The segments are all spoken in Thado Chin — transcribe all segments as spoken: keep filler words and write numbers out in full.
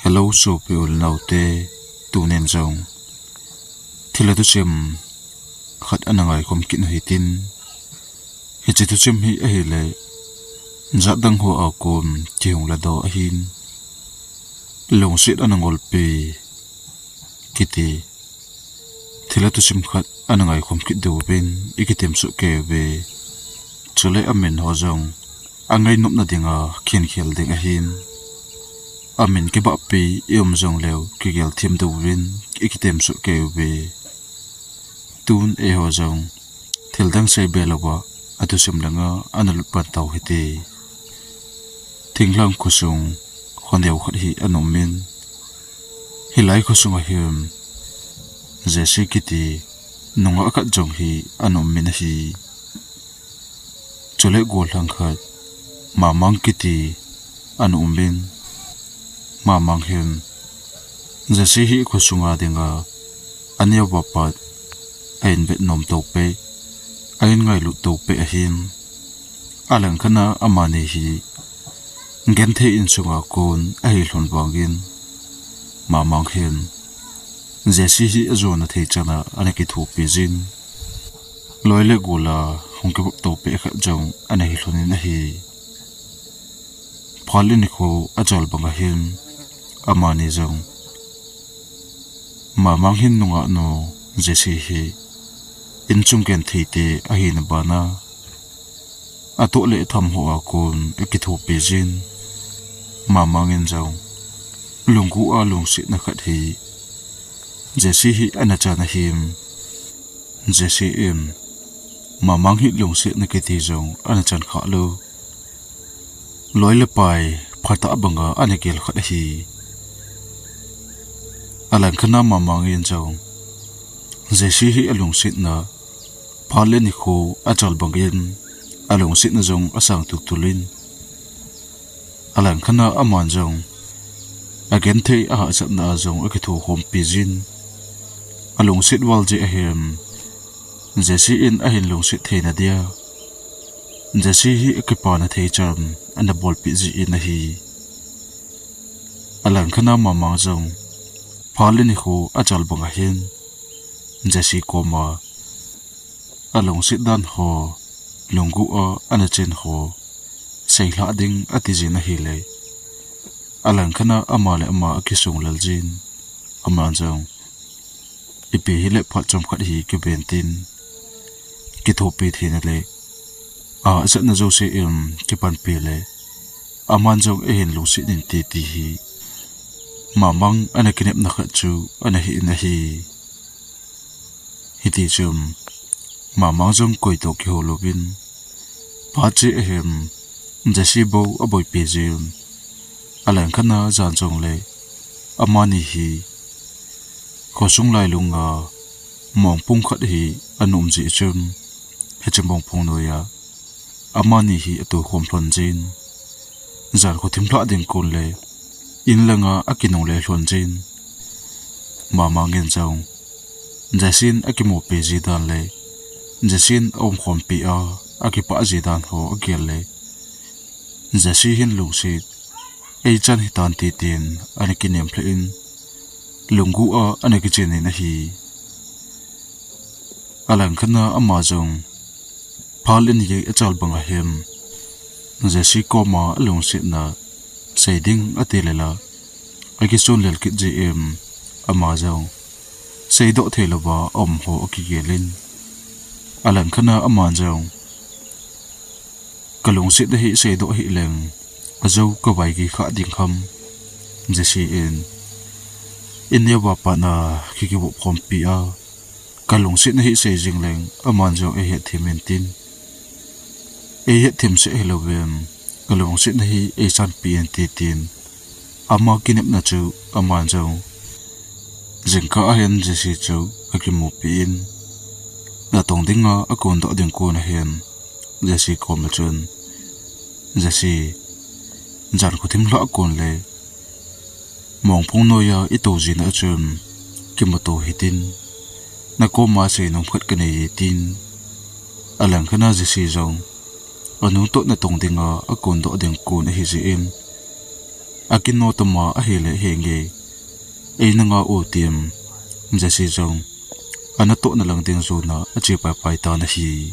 Hello, sopi u le naote, tunin jong thilha thusim khat ana ngaikhom kit u hitin, hiche thusim hi ahile, jat dang ho a kon kihung ladoh ahin, lungset ana ngolpi kiti thilha thusim khat ana ngaikhom kit diuvin i kitem soh kei uve. Chule amin ho jong angainom na dinga khenkhel ding ahin, amin kibahpi i um jongleu kigel them diuvin i kitem soh kei uve. Tun eiho jong thil dang seibe louva athusim langa ana lut pan tau hite. Thinglhang khosung kho neo khat hi ana umin, hilai khosunga hin Jesse kiti nungah khat jong hi ana umin ahi. Chule gollhang khat Mamang kiti ana umin, Mamang hin Jesse hi khosunga dinga aneo a pat a invet nom to peh, a ingailut to peh ahin, alangkhat a amani hi genthei insunga kon ahi lhon vangin, Mamang hin Jesse hi ajona thei chana ana kithopi jin, loi le gola hung kivop to peh khat jong ana hi lhonin ahi. Phat le nikho achal banga hin amani jong Mamang hin nungah nu Jesse hi inchung genthei te ahina bana, atoh le atham hoa kon akithopi jin, Mamang in jong lunggel a lungsetna khat hi Jesse hi ana chan ahin, Jesse in Mamang hi lungsetna kiti jong ana chan kha lou, loi le pai phatah banga ana gel khat ahi. Alangkhat a Mamang in jong Jesse hi alungsetna phat le nikho achal bangin alungsetna jong asang tultul in, alangkhat a aman jong agenthei ahahsatna a jong akithokhompi jin, alungset val jeh ahin Jesse in ahin lungset theina dia Jesse hi akipana thei chan ana bolpeh jin ahi. Alangkhat a Mamang jong phat le nikho achal banga hin Jesse koma alungset dan ho, lunggel a ana chen ho seilhah ding ati jin ahile, alangkhat a ama le ama akisung lel jin, aman jong ipi hile phat chomkhat hi kiven tin, kithopi theina le ahahsatna jouse in kipanpi le aman jong eihin lungset inte ti hi Mamang ana kinepna khat chu ana hin ahi. Hiti chun Mamang jong koi toh kihou louvin, phat cheh ahin Jesse bou aboipi jin, alangkhat a jan jongle amani hi khosung lailunga mongpung khat hi ana um jeh chun, hiche mongpung noiya amani hi atoukhom lhon jin, jan kho thim lhah ding kon le in langa akinungle lhon jin, Mamang in jong Jesse in akimupi ji dan le Jesse in aumkhompi a akipah ji dan ho agel le, Jesse hin lungset eichan hitante tin ana kinem lheh in, lunggel a ana kichen in ahi. Alangkhat a ama jong phat le ni achal banga hin Jesse koma alungsetna sei ding ati le la, akisun lel kit jeh in ama jong seidoh thei louva aum ho akigel in, alangkhat a aman jong, kalungsetna hi seidoh hih leng ajou kavaigei kha ding ham, Jesse in, in neo a pat a kikivop khompi a kalungsetna hi sei jing leng aman jong eihetthem in tin, eihetthem seh hilouvin, kalungsetna hi eichanpi inte tin, ama kinepna chu aman jong jingkah ahin Jesse chu akimupi in, natong dinga akondoh ding kon ahin Jesse koma chun, Jesse, jan kho thim lhah kon le mongpung noiya itou jina chun kimuto hitin, nakoma seinom khat kanei e tin, alangkhat a Jesse jong anu toh natong dinga akondoh ding kon ahi jeh in, Akino tama ahile henge, eina nga u tin, Jesse jong anatohna lang ding jona ache paipai tan ahi.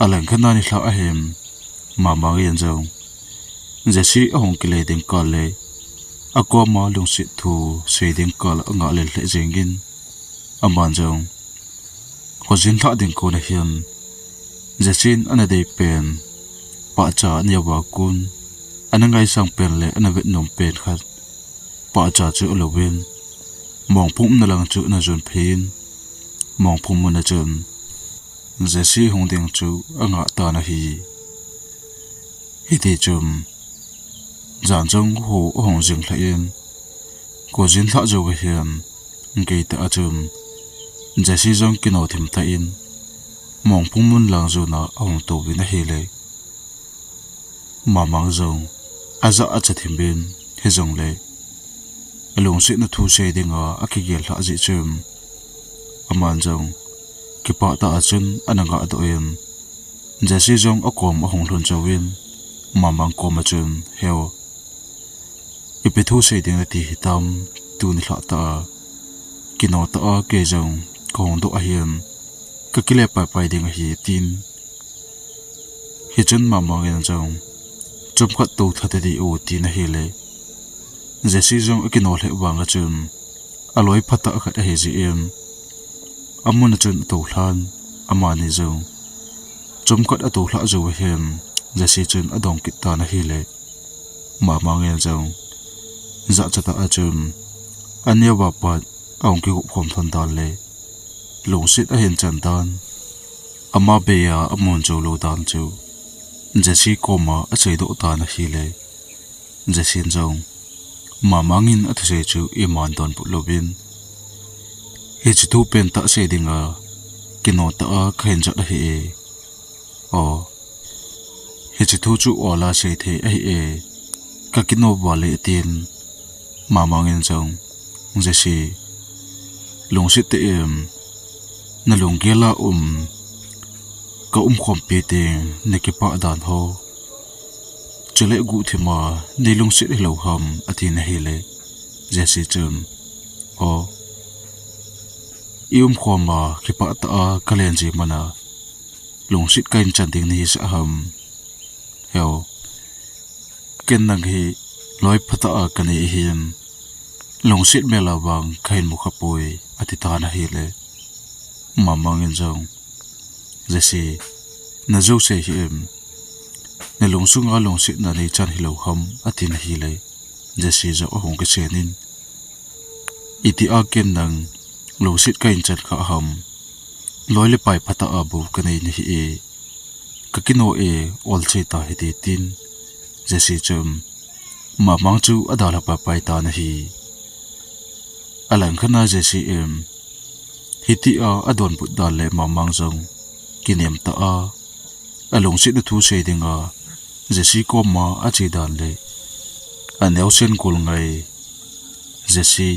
Alangkhat a nilhah ahin, Mama Ngin jong Jesse ahung kile ding kah le akoma lungset thu sei ding kah angah lel lheh jengin, aman jong khojin lhah ding kon ahin, Jesse in ana dei pen, pahcha aneo a kon, ana ngaisang pen le ana vetnom pen khat, pahcha chu alouvin, mongphung umna lang chu ana jon phei in, mongphung mun a chun Jesse hung ding chu angah tan ahi. Hiti chun, jan jong ho ahung jing lheh in, khojin lhah jou ahin, gei tah a chun Jesse jong kino thim tah in, mongphung mun lang jona ahung touvin ahile, Mamang jong ajah acha thim in, hijongle alungsetna thu sei dinga akigel lhah jeh chun, aman jong kipah tah a chun ana ngah doh in, Jesse jong akom ahung lhun jouvin, Mamang koma chun, Heo, ipi thu sei ding nati hitam, tuni lhah tah a kino tah a kei jong kahung doh ahin, kakile paipai ding ahi, tin. Hichun Mama Ngin jong, chomkhat tou lha tadih o, tin ahile, Jesse jong akino lheh vang a chun, aloi phatah khat ahi jeh in, amun a chun atou lhan, amani jong chomkhat atou lhah jou ahin, Jesse chun adong kit tan ahile, Mama Ngin jong jahcha tah a chun, aneo a pat ahung kigup khom lhon dan le lungset ahin chan dan, ama bei a amun jou lou dan chu Jesse koma aseidoh tan ahile, Jesse in jong Mama Ngin athusei chu iman donbut louvin, Hiche thu pentah sei dinga kino tah a kahin jot ahi e. O, hiche thu chu ola sei thei ahi e, kakino val e, tin. Mama Ngin jong, Jesse, lungset tah in nalunggel a um, kaumkhompi teng nakipah dan ho, chule guhthim a neilungset hilou ham, atin ahile, Jesse chun, O, iumkhom a kipah tah a kalen ji mana lungset kahin chan ding nahisah ham? Heo, ken nang hi loi phatah a kanei ahin, lungset mel a vang kahin mukha poi, ati tan ahile, Mama Ngin jong, Jesse, najou sei hih em, nalungsunga lungsetna neichan hilou ham, atin ahile, Jesse jong ahung kichen in, Itia ken nang lungset kahin chan kha ham? Loi le pai phatah a bou kanei nahi e, kakino e, olchei ta hite, tin Jesse chun Mamang chu adalha paipai tan ahi. Alangkhat a Jesse in hitia adonbut dan le Mamang jong kinem tah a, alungsetna thu sei dinga Jesse koma ache dan le aneosen gol ngai, Jesse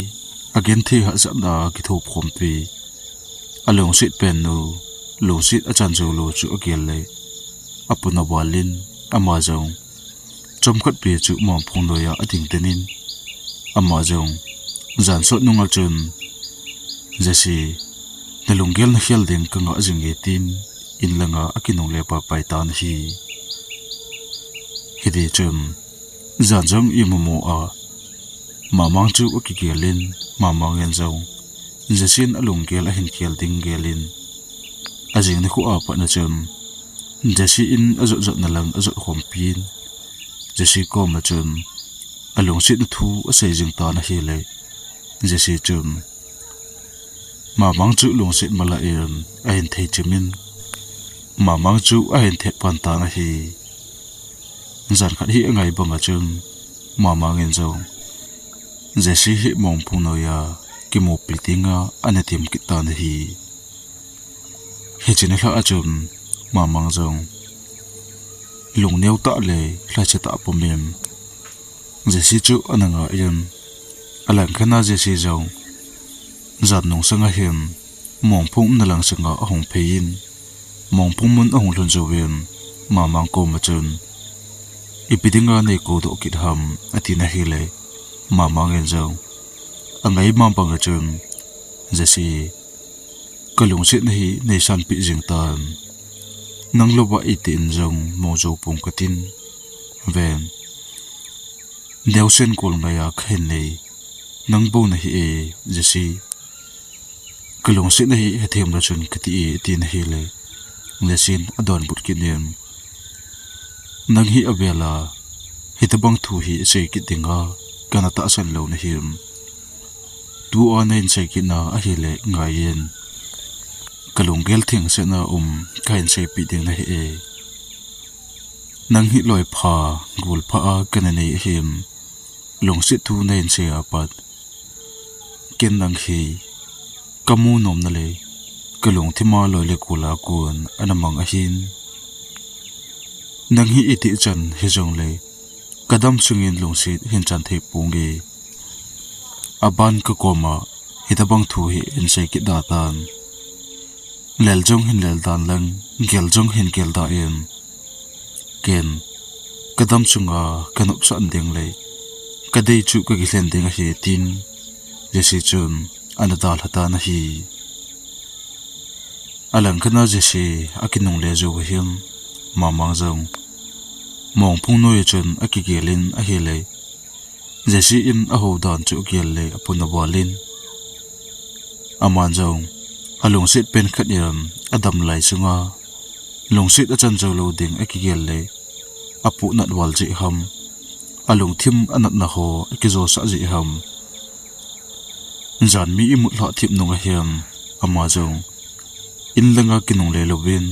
agenthei hahsatna a kithopkhompi, alungset pennu, lungset achan joulou chu agel le apuna val in, ama jong chomkhat pi chu mongphung noiya ading den in, ama jong jan sot nunga chun, Jesse, nalunggel nakhel ding kangah jing e, tin in langa akinungle paipai tan ahi. Hiti chun jan jong imu mu a, Mamang chu akigel in, Mamang in jong Jesse in alunggel ahin khel ding gel in, ajing nikho a pat na chun Jesse in ajot jotna lang ajot khompi in, Jesse koma chun alungsetna thu asei jing tan ahile, Jesse chun Mamang chu lungset mala in ahin thei chim in, Mamang chu ahin thet pan tan ahi. Jan khat hi angai banga chun Mamang in jong Jesse hi mongphung noiya kimupi dinga ana tem kit tan ahi. Hiche nilhah a chun Mamang jong lungneo tah le lhacha tah pum in Jesse chu ana ngah in, alangkhat a Jesse jong jan nung sanga hin mongphung umna lang sanga ahung phei in, mongphung mun ahung lhun jouvin, Mamang koma chun, Ipi dinga nei kou doh kit ham, ati na hile, Mamang in jong angai mama bang a chun, Jesse, ka lungsetna hi nei sanpeh jing tan. Nang louva iti in jong mo jou pong katin. Ven. Deusen kol ngai a kahin nei. Nang bou nahi e, Jesse. Ka lungsetna hi hethem la chun kati e, ati na hile, Jesse in adonbut kit in, nang hi avel a hitabang thu hi sei kit dinga kana tahsan lou nahi em? Tua nahin sei kit na ahile ngai in. Ka lunggel thengsetna um kahin seipeh ding nahi e. Nang hi loipha, golpha a kana nei ahi em? Lungset thu nahin sei a pat. Ken nang hi kamu nom na le, ka lungthim a loi le gol a kon ana mang ahin. Nang hi iti chan hijong le, ka dam sungin lungset hin chan thei ponge. Aban ka koma hitabang thu hi hin sei kit da tan. Lel jong hin lel dan lang, gel jong hin gel da in. Ken, ka dam sunga ka nopsah ding le, ka dei chu ka kilhen ding ahi, tin Jesse chun ana dalha tan ahi. Alangkhat a Jesse akinungle jou ahin, Mamang jong Mongphung noi a chun akigel in ahile, Jesse in ahou dan chu agel le apun aval in. Aman jong alungset pen khat in adam lai sunga lungset achan jou lou ding akigel le apuhnat val jeh ham, alungthim anatna ho akijosah jeh ham, janmi imut lhah thip nung ahin, ama jong in langa kinungle louvin,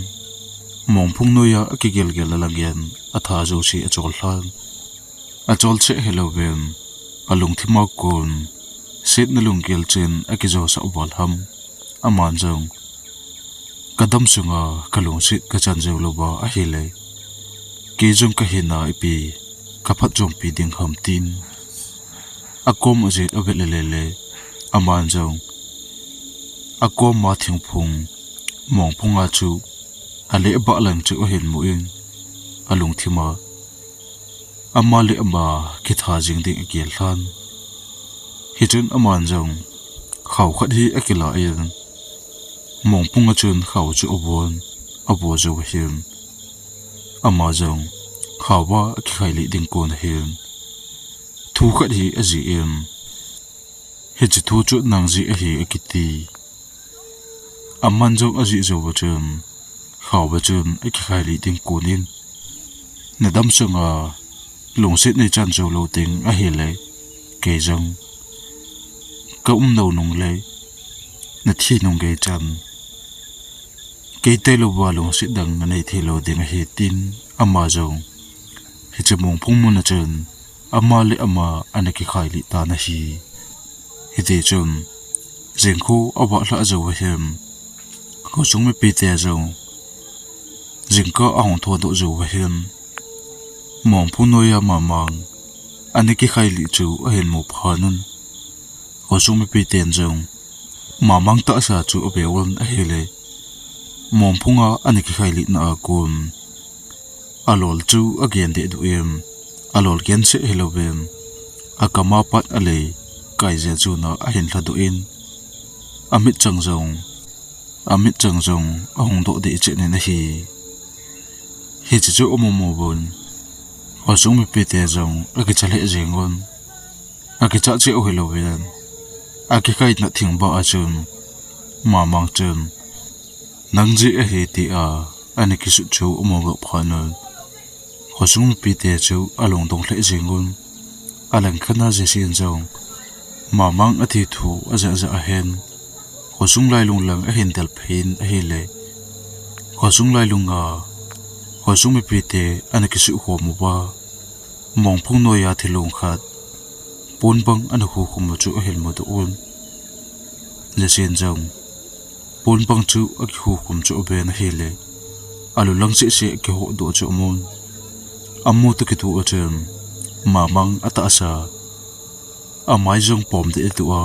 Mongphung noi a akigel gel a lang in atha jouse achol lhan. Achol cheh hilouvin, alungthim a kon, setna lunggel chun akijosah val ham. Aman jong, ka dam sunga ka lungset ka chan jou louva ahile, kei jong ka hinna ipi ka phatchompi ding ham, tin akom ajet avet le le le, aman jong akoma thingphung Mongphung a chu aleh abah lang chu ahin mu in, alungthim a ama le ama kitha jing ding agel lhan. Hichun aman jong khao khat hi akila in, Mongphung a chun khao chu avon, avo jou ahin. Ama jong khao a akikhai lih ding kon ahin, thu khat hi ajih in, hiche thu chu nang jih ahi akiti. Aman jong ajih jou a chun, khao a chun akikhai lih ding kon in, na dam sunga lungset nei chan jou lou ding ahile, kei jong ka um nau nung le na thi nung gei chan, kei tailouva lungset dang na nei thei lou ding ahi, tin ama jong hiche Mongphung mun a chun ama le ama ana kikhai lih tan ahi. Hiti chun, jingkho avah lhah jou ahin, khosung mipite jong jingkah ahung thoudoh jou ahin, Mongphung noi a Mamang ana kikhai lih chu ahin mu phat un, khosung mipiten jong Mamang tahsa chu ave un ahile, Mongphung a ana kikhai lihna a kon alol chu agen dehduh in, alol gen seh hilouvin, akam a pat alei kai jeng chun ahin lhadoh in, amitchang jong, amitchang jong ahung doh deh chet in ahi. Hiche chu amu mu uvin, khosung mipite jong akicha lheh jeng un, akicha cheh u hilouvin, akikhaina thingbah a chun, Mamang chun, nang jeh ahi tia ana kisut chu amu phat un, khosung mipite chu alungdong lheh jeng un, alangkhat a Jesse in jong Mamang athi thu ajah jah ahin, khosung lailung lang ahin del phei in ahile, khosung lailunga khosung mipite ana kisuh khom uva, Mongphung noi a thilong khat pon bang ana khukhum u chu ahin mudoh un, Jesse in jong pon bang chu akikhukhum chu aven ahile, alu lang seh seh akihodoh chu amun. Amu toh kitoh a chun, Mamang atahsa, amai jong pom dehduh a,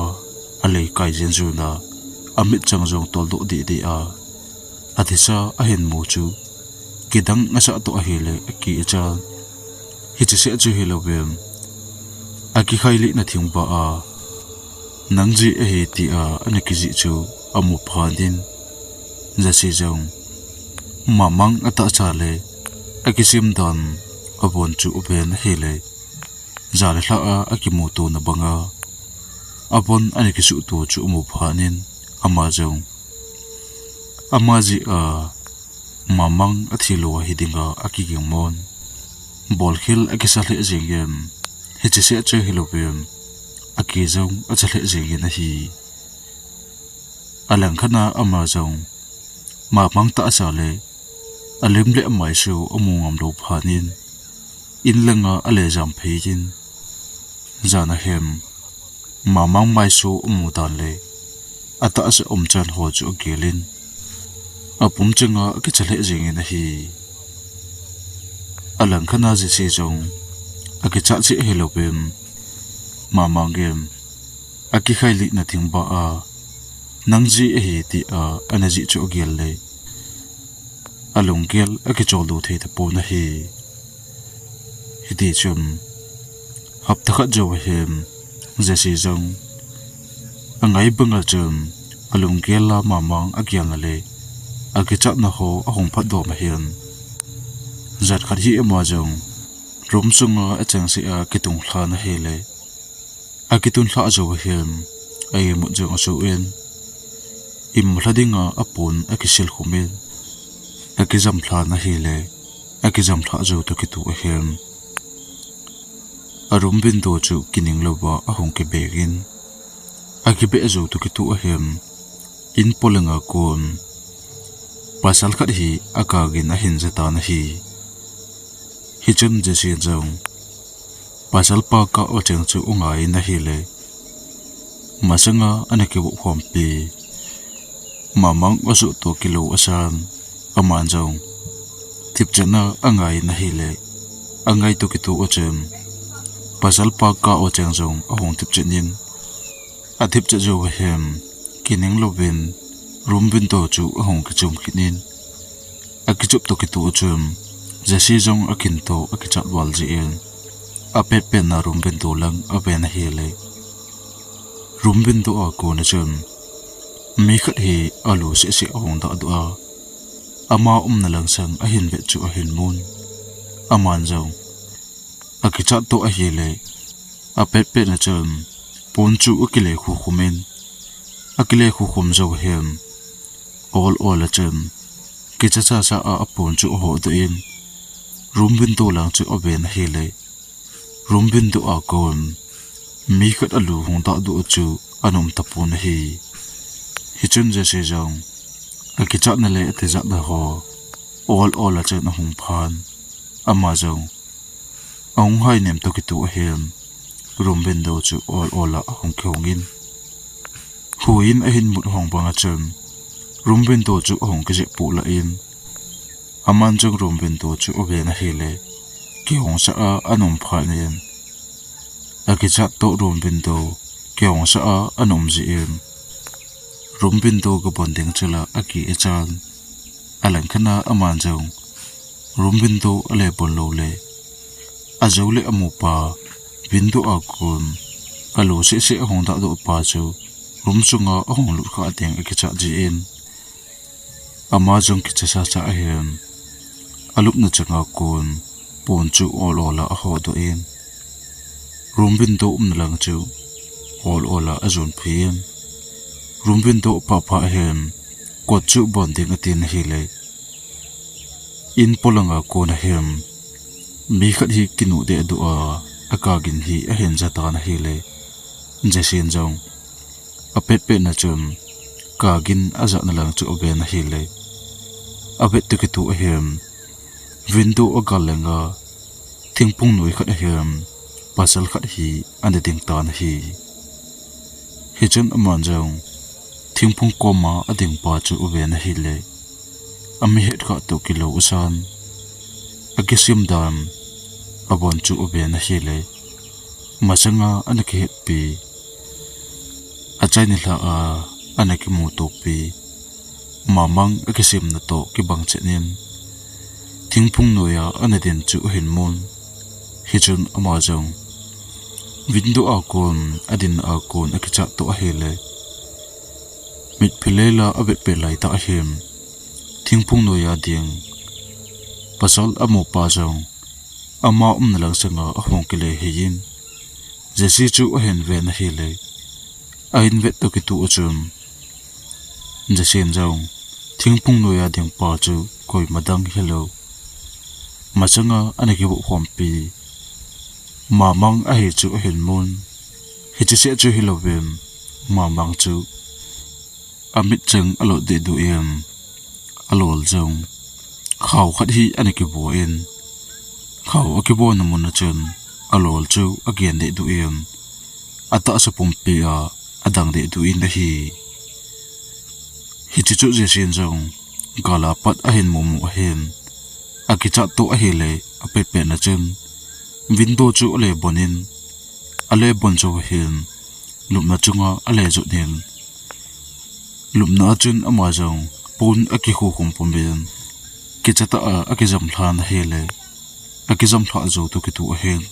alei kai jeng jeng a, amitchang jong toldoh deh deh a, adisa ahin mu chu kidang asah toh ahile, aki achan. Hiche seh chu hilouvin, akikhai lih na thing ba a, nang jeh ahi tia ana kijih chu amu phat in, Jesse jong Mamang atahsa le akisem dan abon chu aven ahile, ja le lha a akimuto na banga abon ana kisuhto chu amu phat in, ama jong ama jeh a Mamang athi lou ahi dinga akiging mon. Bolkhel akisa lheh jengin, hiche seh chu hilouvin, aki jong acha lheh jengin ahi. Alangkhat a ama jong Mamang tahsa le alim le amaiso amu ngam lou phat in, in langa ale jam phei in, jan ahin Mamang maiso amu dan le atahsa umchan ho chu agel in, apum changa akicha lheh jengin ahi. Alangkhat a Jesse jong akichat cheh ahilouvin, Mamang in akikhai lih na thing ba a, nang jeh ahi tia ana jih chu agel le, alunggel akichol lou thei tapon ahi. Hiti chun, hapta khat jou ahin, Jesse jong angai banga chun alunggel a Mamang agelna le akichatna ho ahung phatdoh ahin, jan khat hi ama jong room sunga achangseh a kitung lhan ahile, akitun lhah jou ahin, a-imut jong asuh in, imu lha dinga apon akisil khum in, akijam lhan ahile, akijam lhah jou toh kitoh ahin, a room window chu kining louva ahung kibeng in, akibeh jou toh kitoh ahin, in polanga kon pasal khat hi akagin ahin jatan ahi. Hichun Jesse jong pasal pa kah acheng chu angai in ahile, masanga ana kivop khompi Mamang asuh toh kilou asan, aman jong thipchetna angai in ahile, angai toh kitoh achun pasal pa kah acheng jong ahung thipchet in, athipchet jou ahin, kining louvin room window chu ahung kichom kit in, akichop toh kitoh achun Jesse jong akin toh akichat val jeh in, apetpetna room window lang aven ahile, room window a kona chun mi khat hi alu sehseh ahung dahdoh a, ama umna lang sang ahin vet chu ahin mun. Aman jong akichat toh ahile, apetpetna chun pon chu akile khukhum in, akile khukhum jou ahin, ol ol a chun kicha sasa a apon chu ahodoh in, room window lang chu aven ahile, room window a kon mi khat alu hung dahdoh chu ana um tapon ahi. Hichun Jesse jong akichatna le atijatna ho ol ol a chun ahung phan, ama jong ahung hainem toh kitoh ahin, room window chu ol ol a ahung kihong in, huiyin ahin mut hong banga chun room window chu ahung kijep poh lah in, aman jong room window chu aven ahile, kihongsa a ana um phat in, akichat toh room window kihongsa a ana um jeh in, room window gabon ding chu la aki ichan, alangkhat a aman jong room window ale bon lou le, ajou le amu pa window a kon alu sehseh ahung dahdoh pa chu room sunga ahung lut kha ding akichat jeh in, ama jong kicha sasa ahin, alupna changa kon pon chu ol ol a ahodoh in, room window umna lang chu ol ol a ajon phei in, room window apah pah ahin, kot chu bon ding atin ahile, in polanga kon ahin, mi khat hi kinuh dehduh a, akagin hi ahin jatan ahile, Jesse in jong apetpetna chun kagin ajatna lang chu aven ahile, avet toh kitoh ahin, window agal lenga thingphung noi khat ahin, pasal khat hi ana ding tan ahi. Hichun aman jong thingphung koma ading pa chu aven ahile, ami het khah toh kilou asan, akisem dan abon chu aven ahile, masanga ana kihetpi, achaina lha a ana kimutopi Mamang akisemna toh kibang chet in, thingphung noiya ana din chu ahin mun. Hichun ama jong window a kon, adin a kon akichat toh ahile, mitphi lela avetpet laitah ahin, thingphung noiya ding pasal amupa jong ama umna lang sanga ahung kile hih in, Jesse chu ahin ven ahile, ahin vet toh kitoh a chun, Jesse in jong thingphung noiya ding pa chu koima dang hilou, masanga ana kivoh khompi Mamang ahi chu ahin mun. Hiche seh chu hilouvin, Mamang chu amit cheng alot dehduh in, alol jong khao khat hi ana kivo in, khao akivona mun a chun alol chu agen dehduh in, atahsa pumpi a adang dehduh in ahi. Hiche chu Jesse in jong gal a pat ahin mumu ahin, akichat toh ahile, apetpet na chun window chu ale bon in, ale bon jou ahin, lupna chunga ale jot in, lupna a chun ama jong pon akikhukhum pumin, kichatah a akijam lhan ahile, akijam lhah jou toh kitoh ahin,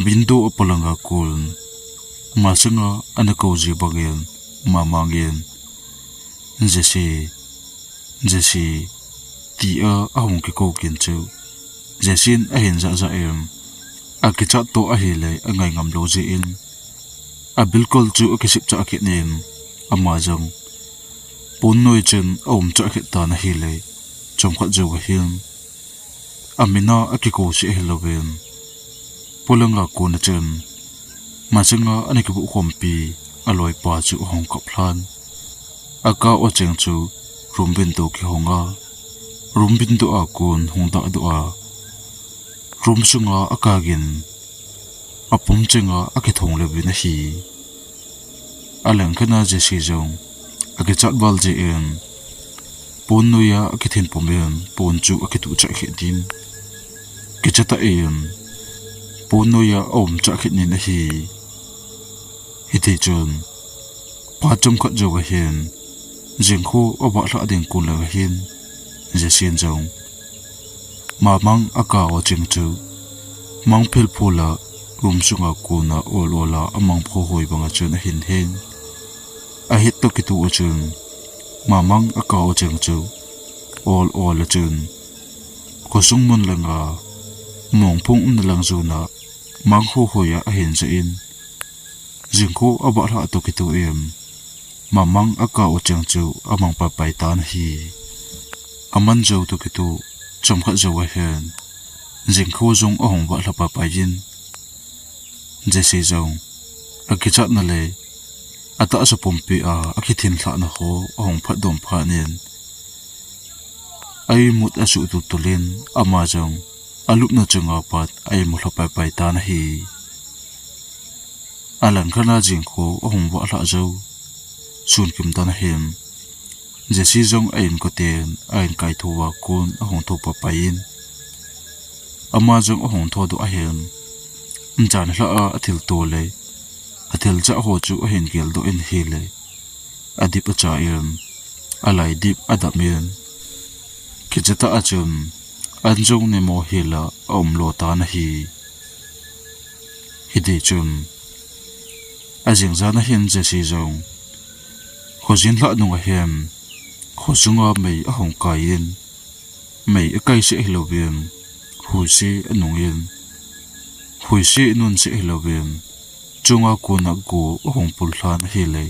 window a polanga kon masanga ana kou ji bangin, Mamang in, Jesse, Jesse, tia ahung kikou kin chu, Jesse in ahin jahjah in, akichat toh ahile angai ngam lou jeh in, abilkol chu akisipchah kit in, ama jong pon noi chun aumchah kit tan ahile, chomkhat jou ahin, amin a akikou seh ahilouvin, polanga kon a chun masanga ana kivoh khompi aloipa chu ahung kap lhan. Akah a cheng chu room window kihong a, room window a kon hung dahdoh a, room sunga akah in, apum chenga akithong leuvin ahi. Alangkhat a Jesse jong akichat val jeh in, pon noiya akithin pumin, pon chu akituhchah kit in, kichatah in pon noiya aumchah kit in ahi. Hitichun, phat chomkhat jou ahin, jingkho avah lhah ding kon lang ahin, Jesse in jong Mamang akah a cheng chu mangphel phol a, room sunga kon a ol ol a amang phohoi banga chun ahin hen. Ahet toh kitoh a chun, Mamang akah a cheng chu ol ol a chun, khosung mun langa mongphung umna lang jon a mang phohoi a ahin jah in, jingkho avah lhah toh kitoh in, Mamang akah a cheng chu amang paipai tan ahi. Aman jou toh kitoh, chomkhat jou ahin, jingkho jong ahung vah lha paipai in, Jesse jong akichatna le atahsa pumpi a akithin lhahna ho ahung phatdoh phat in, a-imut asuh tultul in, ama jong alupna chunga pat a-imu lha paipai tan ahi. Alangkhat a jingkho ahung vah lhah jou, sunkim tan ahin, Jesse jong a-inkoten a-inkai thou a kon ahung thou paipai in, ama jong ahung thoudoh ahin, jan lhah a athilto le athil chah ho chu ahin geldoh in ahile, adip acha in, alaidip adap in, kichatah a chun an jong nemo hel a aumlo tan ahi. Hitichun, ajing jan ahin Jesse jong khojin lhah nung ahin, khosunga mei ahung kai in, mei akai seh hilouvin, huise anung in, huise anun seh hilouvin, chunga kon a go ahung pul lhan ahile,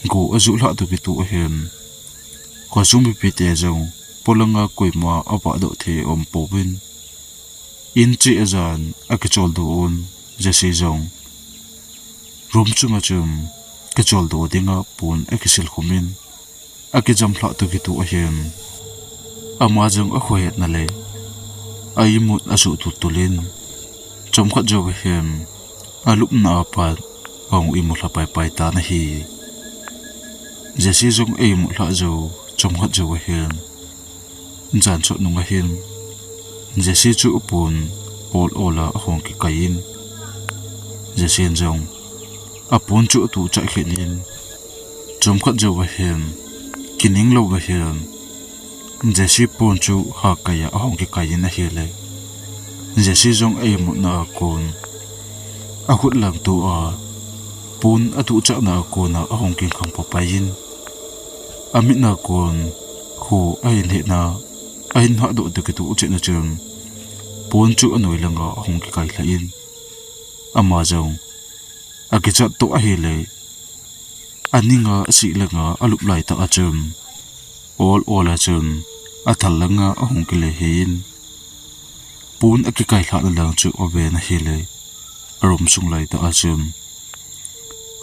go ajuh lhah toh kitoh ahin, khosung mipite jong polanga koima avahdoh thei aum pouvin, in cheh a jan akicholdo un, Jesse jong room chunga chun kicholdo dinga pon akisil khum in, akijam lhah toh kitoh ahin, ama jong akhohetna le a-imut asuh tultul in, chomkhat jou ahin, alupna a pat ahung imu lha paipai tan ahi. Jesse jong a-imut lhah jou, chomkhat jou ahin, jan chot nung ahin, Jesse chu apon ol ol a ahung kikai in, Jesse in jong apon chu atuhchah kit in, chomkhat jou ahin, kining lou ahin, Jesse pon chu hakai a ahung kikai in ahile, Jesse jong a imutna a kon, a khut lang tua pon a tuh chatna a kona ahung kingkhang papai in, a mitna kon khu a hin hetna, a hin hahdoh toh kitoh chetna chun pon chu a noi langa ahung kikailha in, ama jong a kichat toh ahile, a ninga a sih langa a lup laitah a chun, ol ol a chun a thal langa ahung kile he in, pon a kikailhahna lang chu a ven ahile, a room sung laitah a chun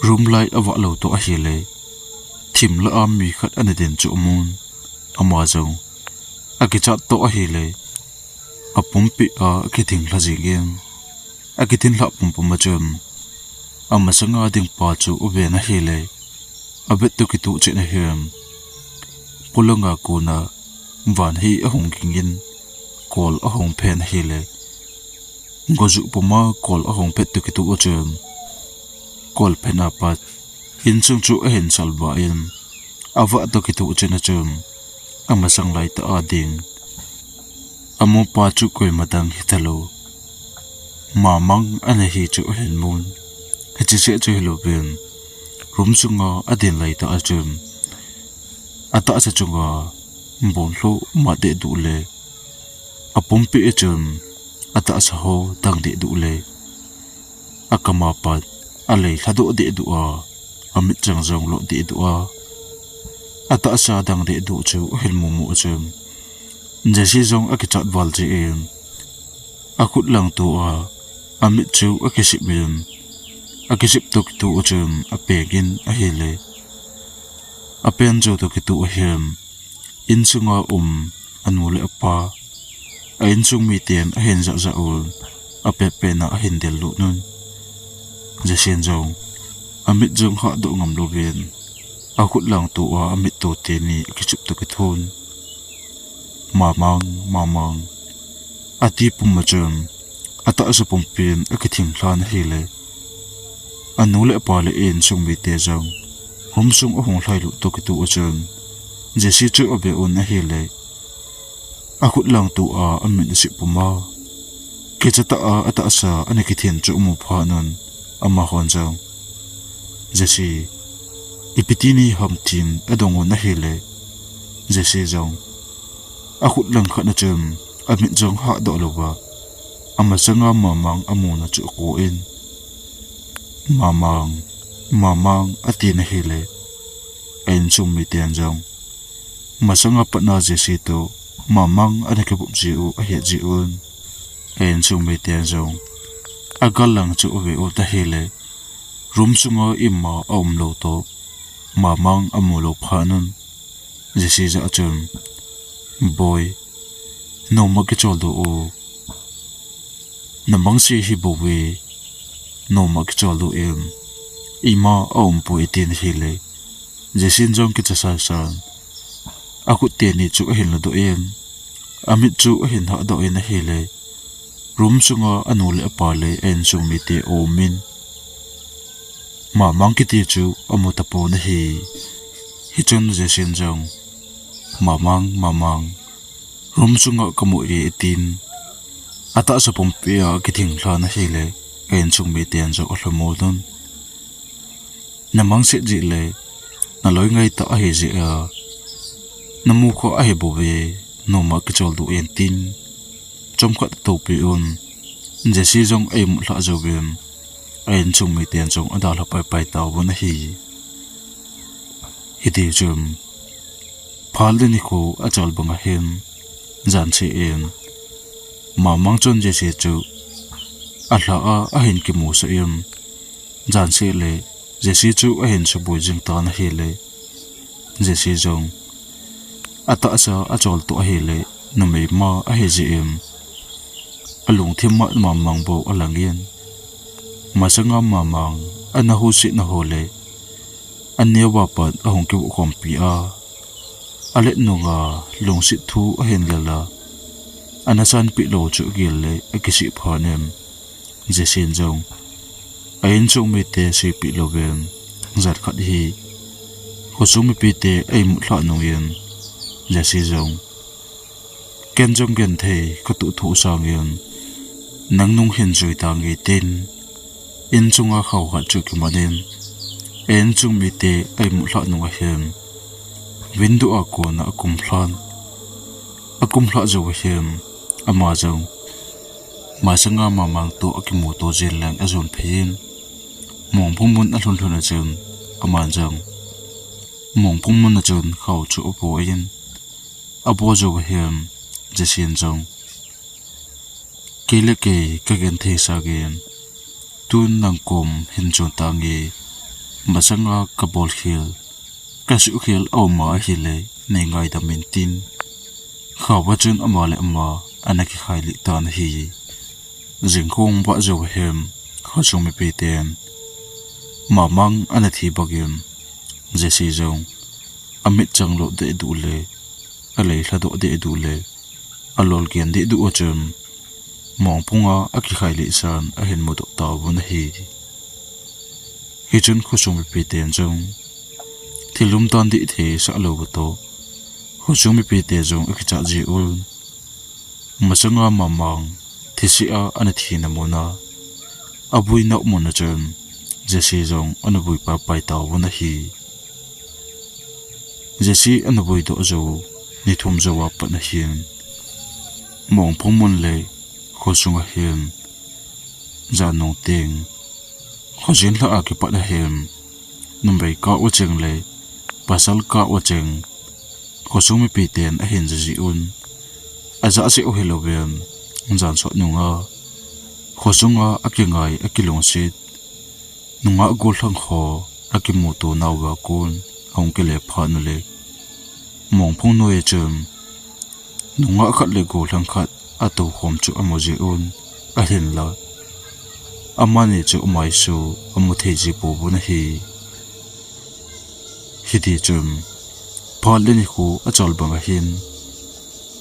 room light a vah lou toh ahile, thim lah a mi khat ana din chu a mun. Ama jong a kichat toh ahile, a pumpi a kithing lha jing in, a kithing lhah pumpum a chun, a masanga ding pa chu a ven ahile, a vet toh kitoh chetna hin, polanga kona van hi ahung ging in, kol ahung phen ahile, gojuh puma kol ahung phet toh kitoh a chun, kol phen a pat insung chu a hin salvah in, a vah toh kitoh chetna chun, a masang laitah a ding, a mupa chu koima dang hitalou, Mamang ana hi chu a hin mun. Hiche seh chu hilouvin, room sunga a din laitah a chun, a tahsa chunga bonlhoh mat dehduh le, a pumpi a chun a tahsa ho dang dehduh le, a kama pat a lei lhadoh dehduh a, a mit jang jong loh dehduh a, a tahsa dang dehduh chu a hin mumu a chun, Jesse jong a kichat val jeh in, a khut lang tua a mit chu a kisip in, a kisip toh kitoh a chun a peng in ahile, a peng jou toh kitoh ahin, insunga um a nu le a pa, a insung miten a hin jah jah un, a pet petna a hin del lut un. Jesse in jong a mit jong hahdoh ngam louvin, a khut lang tua a mit to teni a kisip toh kithun, Mamang, Mamang, ati pum a chun, a tahsa pumpin a kithing lhan ahile, a nu le a pa le insung mite jong room sung ahung lhai lut toh kitoh a chun, Jesse chu a ve un ahile, a khut lang tua a mit a sip puma, kicha tah a a tahsa ana kithin chu a mu phat un, amahon jong, Jesse, ipi ti nahim tin a dong un ahile, Jesse jong a khut lang khat na chun a mit jong hahdoh louva, a masanga Mamang a muna chu a kou in, Mamang, Mamang, atin ahile, a insung miten jong masanga patna Jesse toh Mamang ana kivup jeh u ahet jeh un, a insung miten jong a gal lang chu a ve u ahile, room sunga ima a um lou toh Mamang a mu lou phat un, Jesse jah a chun, Boi, noma kicholdo o, namang se hi bou ve, noma kicholdo em, ima a um poi, atin ahile, Jesse in jong kicha sasan, a khut teni chu a hin ladoh in, a mit chu a hin hahdoh in ahile, room sunga a nu le a pa le a insung mite a um in, Mamang kiti chu a mu tapon ahi. Hichun Jesse in jong, Mamang, Mamang, room sunga ka mu e, atin, a tahsa pumpi a kithing lhan ahile, a insung miten jong a lhamon un, Namang set jeh le, naloi ngai tah ahi jeh a, namu kha ahi bou ve, noma kicholdo in, tin, chomkhat atoupeh un, Jesse jong a imut lhah jouvin, a insung miten jong adalha paipai tauvin ahi. Hiti chun, phat le nikho achal banga hin, jan seh in, Mamang chun Jesse chu alha a ahin kimusah in, jan seh le Jesse chu ahin suboi jing tan ahile, Jesse jong atahsa achol toh ahile, numei ma ahi jeh in, alungthim a Mamang bou alang in, masanga Mamang ana husetna ho le aneo a pat ahung kivoh khompi a, alet nunga lungset thu ahin lel a, ana sanpeh lou chu agel le akisih phat in, Jesse in jong a insung mite seipeh louvin, jan khat hi khosung mipite a imut lhah nungin, Jesse jong, ken jong genthei katoh thoh sangin, Nang nung hin jui tange tin, inchunga khao khat chu kimanin, inchung mite a imut lhah nung ahin, window a kona akum lhan. Akum lhah jou ahin, ama jong masanga Mamang toh akimuto jin leng ajon phei in, Mongphung mun alhun lhun a chun, aman jong Mongphung mun a chun khao chu apo in, apo jou ahin, Jesse in jong, kei le kei kagenthei sangin, tun nang kom hin jon tange, masanga kabol khel, kasuh khel aum ahile, nei ngaidam in tin, khao a chun ama le ama ana kikhai lih tan ahi. Jing khong vah jou ahin, khosung mipiten Mamang ana thi bangin, Jesse jong amit chang loh deh duh le, alei lha doh deh duh le, alol gen deh duh a chun, Mongphung a akikhai lih san ahin mudoh tauvin ahi. Hichun khosung mipiten jong thil umdan dih thei sah lou uva toh, khosung mipite jong akichat jeh un, masanga Mamang thisi a ana thina mun a, avui nau mun a chun Jesse jong ana vui pai pai tauvin ahi. Jesse ana vui doh jou ni thum jou a pat ahin, Mongphung mun le khosung ahin, jan nung teng, khojin lhah a kipat ahin, numei kah u cheng le pasal kah u cheng, khosung mipiten ahin ja jeh un, ajah jeh u hilouvin, jan sot nunga, khosunga akingai akilungset, nungah gollhang ho akimuto nauva kon ahung kile phat u le, Mongphung noi a chun, nungah khat le gollhang khat atou khom chu amu jeh un, ahinla, amani chu amaisu amu thei ji pouvin ahi. Hiti chun, phat le nikho achal bang ahin,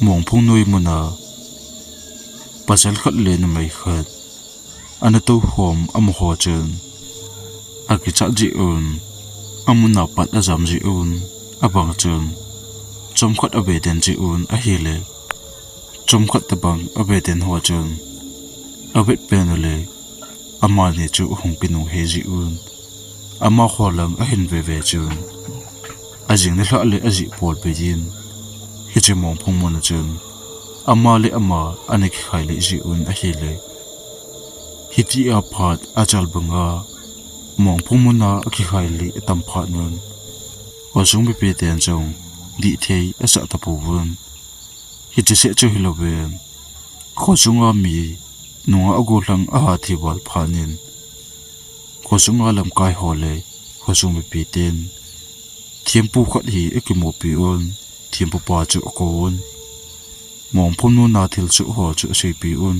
Mongphung noi mun a, pasal khat le numei khat ana tou khom amu ho chun, akichat jeh un, amun a pat ajam jeh un, abang chun, chomkhat ave den jeh un ahile, chomkhat tobang ave den ho chun, avet pen u le, amani chu ahung kinung hei jeh un, amaho lang ahin ve ve chun, ajing nilhah le ajih pol pei in, hiche Mongphung mun a chun, ama le ama ana kikhai lih jeh un ahile, hitia phat achal banga, Mongphung mun a akikhai lih atam phat un, khosung mipiten jong dih thei asah tapouvin. Hiche seh chu hilouvin, khosunga mi nungah gollhang aha thi val phat in, khosunga lamkai ho le khosung mipiten thempu khat hi akimupi un, thempupa chu akou un, Mongphung mun a thilsoh ho chu aseipi un.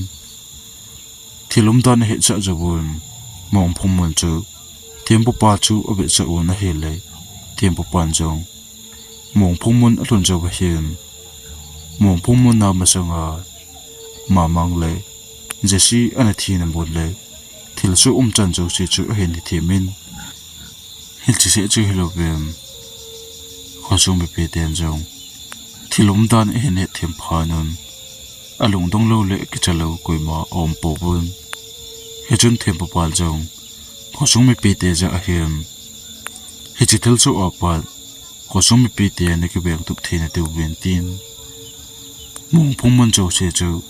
Thil umdan ahetsah jouvun, Mongphung mun chu thempupa chu avetsah un ahile, thempupan jong Mongphung mun alhun jou ahin, Mongphung mun a masanga Mamang le Jesse ana thina mun le thilsoh umchan jouse chu ahin hethem in, hiche seh chu hilouvin, khosung mipiten jong thil umdan ahin hethem phat un, alungdong lou le akicha lou koima aum pouvin. Hichun thempupan jong khosung mipite jah ahin, hiche thilsoh a pat khosung mipite nakivengtup thei nadiuvin tin, Mongphung mun jouse chu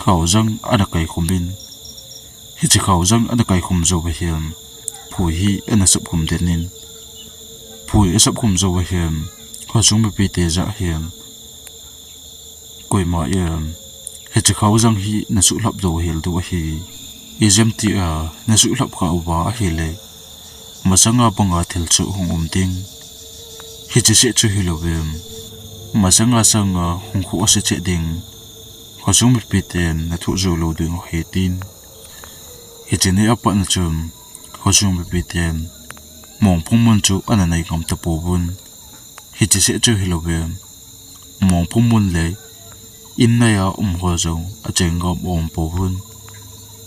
khaojang ana kaikhum in, hiche khaojang ana kaikhum jou ahin, phui hi ana sapkhum den in, phui asapkhum jou ahin, khosung mipite jah ahin, koima in, hiche khaojang hi nasuhlhap jou hel diu ahi, ijemtia nasuhlhap kha uva ahile, masanga banga thilsoh hung um ding. Hiche seh chu hilouvin, masanga sanga hung khu ase cheh ding, khosung mipiten nathoh jou lou ding ahi tin. Hiche ni apat na chun, khosung mipiten Mongphung mun chu ana nai ngam tapouvin. Hiche seh chu hilouvin, Mongphung mun le in nai a um ho jong acheng ngam aum pouvin,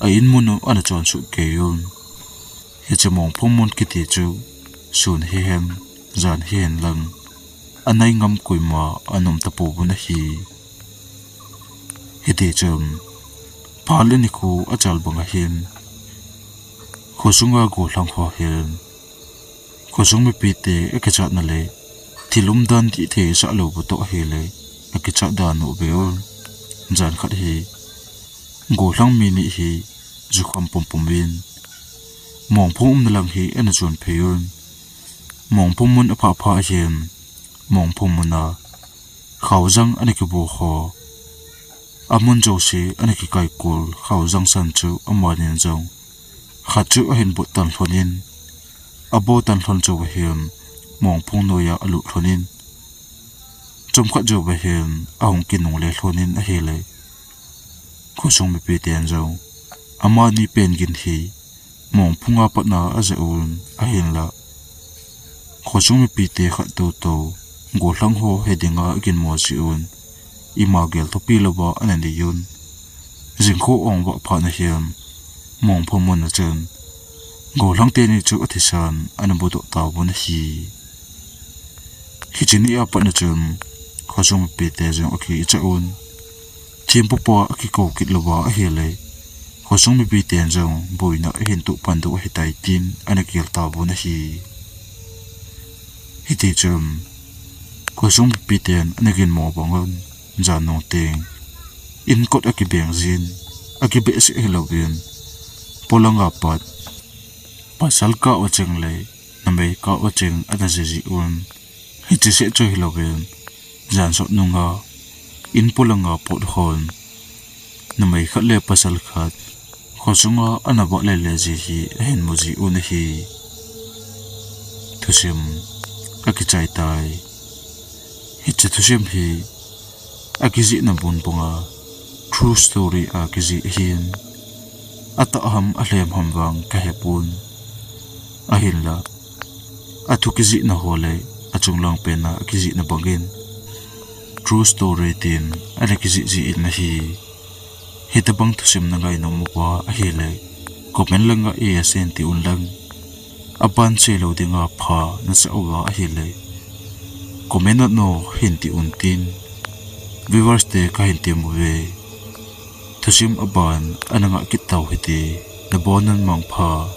a in mun u ana chonsuh kei un. Hiche Mongphung mun kiti chu sun hihen, jan hihen lang anai ngam koima ana um tapouvin ahi. Hiti chun, Phat le nikho achal bang ahin, khosunga gollhang ho hin khosung mipite akichatna le thil umdan tithei sah lou bu toh ahile akichat dan u ve un. Jan khat hi gollhang mi ni hi jukham pumpum in Mongphung umna lang hi ana chon phei un. Mongphung mun aphah pha ahin, Mongphung muna khaojang ana kibu kho, amun jouse ana kikaikol khaojang san chu amanin jong khat chu ahin bot tan lhon in, abo tan lhon chu ahin Mongphung noiya alut lhon in, chomkhat jou ahin ahung kinungle lhon in ahile, khosung mipiten jong amani pen gin hi Mongphunga patna aja un ahinla, khosung mipite khat tou tou gollhang ho he dinga aginmo ji un, ima gel thopi louva ana nei un. Jingkho ong vah phat ahin Mongphung muna chun gollhang teni chu athisan ana budoh tauvin ahi. Hiche nia patna chun khosung mipite jong akicha un. Thempupa akikou kit louva ahile, khosung mipiten jong boina ahin toh pan diu ahitai tin ana gel tauvin ahi. Hiti chun khosung mipiten ana ginmo bang un, jan nung teng in kot akibeng jin, akibehseh hilouvin, polanga pat pasal kah u cheng le numei kah u cheng ana jiji un. Hiche seh chu hilouvin, jan sot nunga in polanga pot hon numei khat le pasal khat khosunga ana vah lele ji hi ahin mu ji un ahi. Thusim akichai tai. Hiche thusim hi akijihna bun banga true story a kijih ahin, atah ham alhem ham vang kahepon, ahinla athu kijihna ho le achunglang pena akijihna bangin true story tin ana kijih jin ahi. Hitobang thusim na ngainom uva ahile comment langa yes in ti unlang, aban seilou dinga pha nasah uva ahile comment note no hin ti un tin, viewers te kahin tem uve. Thusim aban ana ngah kit tau hite, nabonun mangpha.